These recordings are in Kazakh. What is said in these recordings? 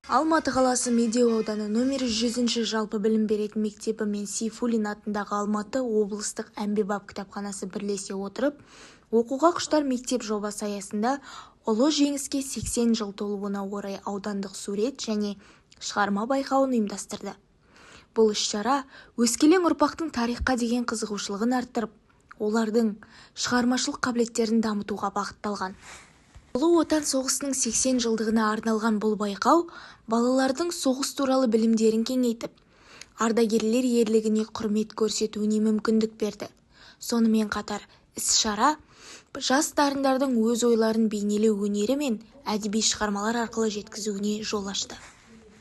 Алматы қаласы Медеу ауданы нөмірі 100-ші жалпы білім беретін мектебі мен Сейфуллин атындағы Алматы облыстық әмбебап кітапханасы бірлесе отырып, Оқуға құштар мектеп жобасы аясында Ұлы Жеңіске 80 жыл толуына орай аудандық сурет және шығарма байқауын ұйымдастырды. Бұл іс-шара өскелең ұрпақтың тарихқа деген қызығушылығын арттырып, олардың шығармашылық қабілеттерін дамытуға бағытталған. Ұлы Отан соғысының 80 жылдығына арналған бұл байқау балалардың соғыс туралы білімдерін кеңейтіп, ардагерлер ерлігіне құрмет көрсетуіне мүмкіндік берді. Сонымен қатар, іс-шара жас дарындардың өз ойларын бейнелеу өнері мен әдеби шығармалар арқылы жеткізуіне жол ашты.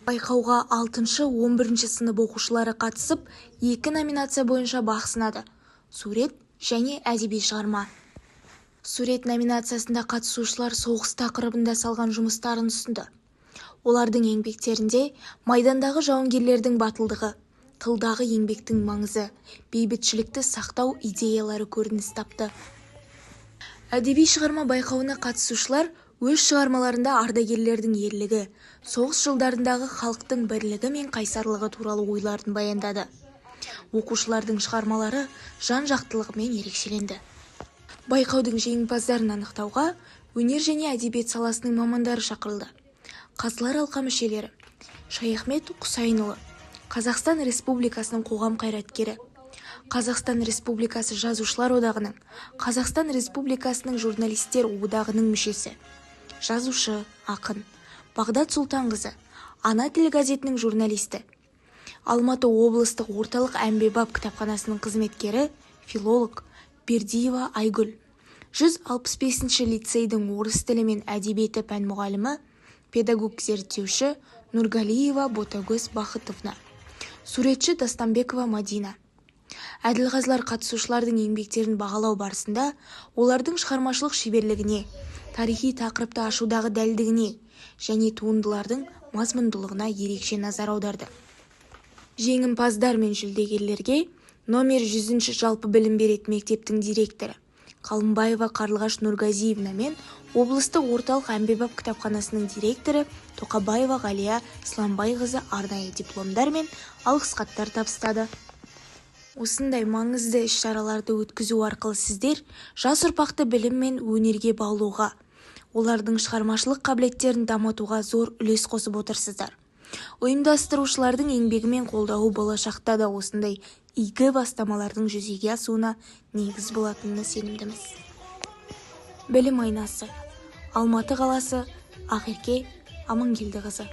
Байқауға 6-11 сынып оқушылары қатысып, екі номинация бойынша бақ сынады: сурет және әдеби шығарма. Сурет номинациясында қатысушылар соғыс тақырыбында салған жұмыстарын ұсынды. Олардың еңбектерінде майдандағы жауынгерлердің батылдығы, тылдағы еңбектің маңызы, бейбітшілікті сақтау идеялары көрініс тапты. Әдеби шығарма байқауына қатысушылар өз шығармаларында ардагерлердің ерлігі, соғыс жылдарындағы халықтың бірлігі мен қайсарлығы туралы ойларын баяндады. Оқушылардың шығармалары жан-жақтылығымен ерекшеленді. Байқаудың жеңімпаздарын анықтауға өнер және әдебиет саласының мамандары шақырылды. Қазылар алқа мүшелері: Шаяхмет Құсайынұлы, Қазақстан Республикасының қоғам қайраткері, Қазақстан Республикасы Жазушылар одағының, Қазақстан Республикасының Журналистер одағының мүшесі, жазушы, ақын; Бағдат Сұлтанқызы, «Ана тілі» газетінің журналисті, Алматы облыстық орталық әмбебап кітапханасының қызметкері, филолог; Бердиева Айгүл, 165-ші лицейдің орыс тілі мен әдебиеті пән мұғалімі, педагог-зерттеуші; Нургалиева Ботагөз Бақытовна, суретші; Дастанбекова Мадина. Әділқазылар қатысушылардың еңбектерін бағалау барысында олардың шығармашылық шеберлігіне, тарихи тақырыпты ашудағы дәлдігіне және туындылардың мазмұндылығына ерекше назар аударды. Жеңімпаздар мен жүлдегерлерге номер 100-ші жалпы білім беретін мектептің директоры Қалымбаева Қарлығаш Нургазиевна мен облыстық орталық әмбебап кітапханасының директоры Тоқабаева Ғалия Сламбайқызы арнайы дипломдар мен алғыс хаттар табыстады. Осындай маңызды іс-шараларды өткізу арқылы сіздер жас ұрпақты білім мен өнерге баулуға, олардың шығармашылық қабілеттерін дамытуға зор үлес қосып отырсыздар. Ұйымдастырушылардың еңбегі мен қолдауы болашақта да осындай игі бастамалардың жүзеге асуына негіз болатынына сенімдіміз. Білім айнасы. Алматы қаласы, Ақерке Амангелдіқызы.